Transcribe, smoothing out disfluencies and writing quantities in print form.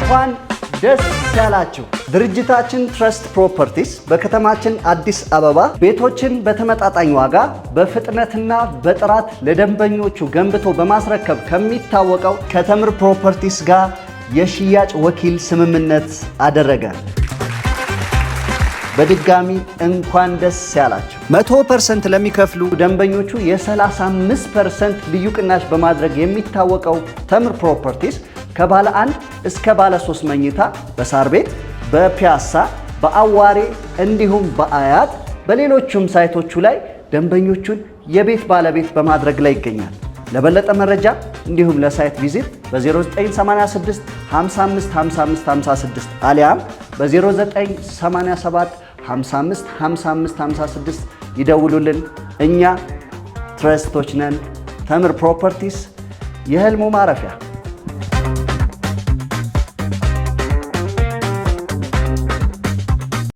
እንኳን ደስ ያላችሁ። ድርጅታችን Trust Properties በከተማችን አዲስ አበባ ቤቶችን በተመጣጣኝ ዋጋ፣ በፍጥነትና በጥራት ለደንበኞቹ ገንብቶ በማስረከብ ከሚታወቀው ከተምር Properties ጋር የሽያጭ ወኪል ስምምነት አደረገ። በድጋሚ እንኳን ደስ ያላችሁ። 100% ለሚከፍሉ ደንበኞቹ የ35% ልዩ ቅናሽ በማድረግ የሚታወቀው ተምር Properties ከባለ አንድ እስከ ባለ ሶስት መኝታ በሳር ቤት፣ በፒያሳ፣ በአዋሬ እንዲሁም በአያት፣ በሌሎቹም site ኦቹ ላይ ደንበኞቹን የቤት ባለቤት በማድረግ ላይ ይገኛል። ለበለጠ መረጃ እንዲሁም ለ site visit በ0986 55 55 56 አሊያም በ0987 55 55 56 ይደውሉልን። እኛ Trust ኦች ነን። ተምር Properties፣ የህልሞ ማረፊያ።